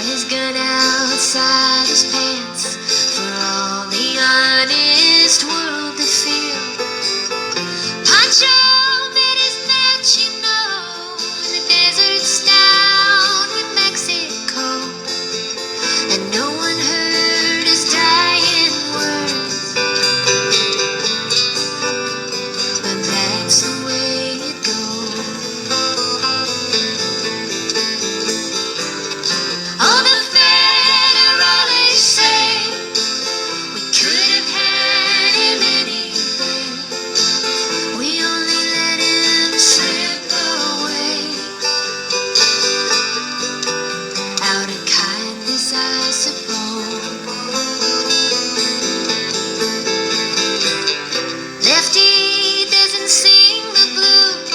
his gun outside his pants for all the honest world to feel. Pancho met his match, you know, in the deserts down in Mexico, and no one heard his dying words, but that's the way it goes. All the federales say we could have had him any day. We only let him slip away out of kindness, I suppose. Lefty doesn't sing the blues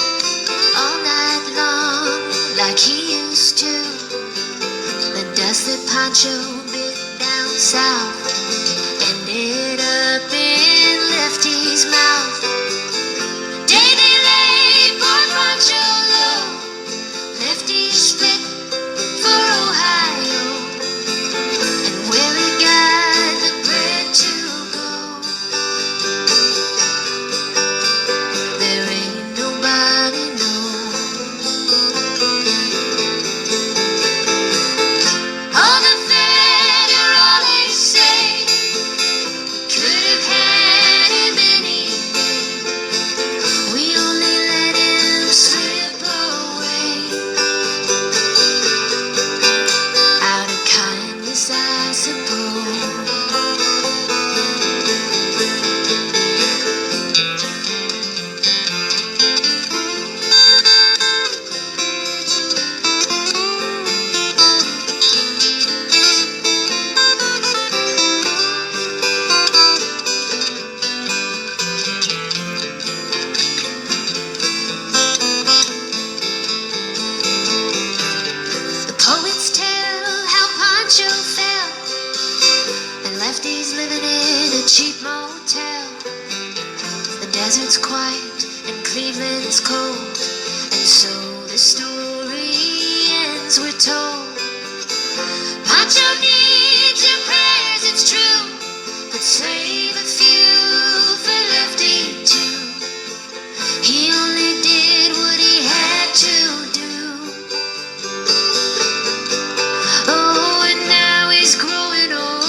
all night long like he used to. The dust that Pancho bit down south ended up in Lefty's mouth. Day they laid poor Pancho low. Lefty split for Ohio, and where he got the bread to go, there ain't nobody knows. All the federales say we could have had him any day. We only let him slip away out of kindness, I suppose. The poets tell how Pancho fell and lefties living in a cheap motel. The desert's quiet and Cleveland's cold, and so the story ends, we're told. Pancho needs your prayers, it's true, but save a few for Lefty too. He only did what he had to do. Oh, and now he's growing old.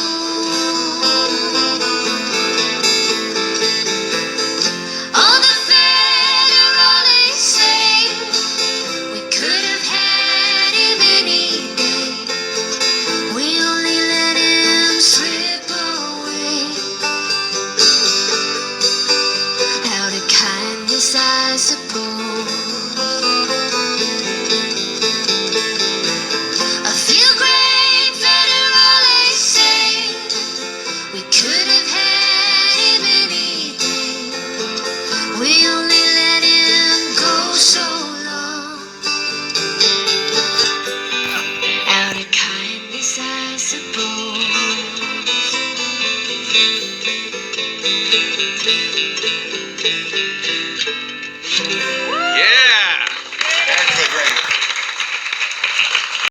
All the federales say we could have had him any day. We only let him slip away. Out of kindness, I suppose. A few great federales say we could have had him any day. We only let him go so long. Out of kindness, I suppose.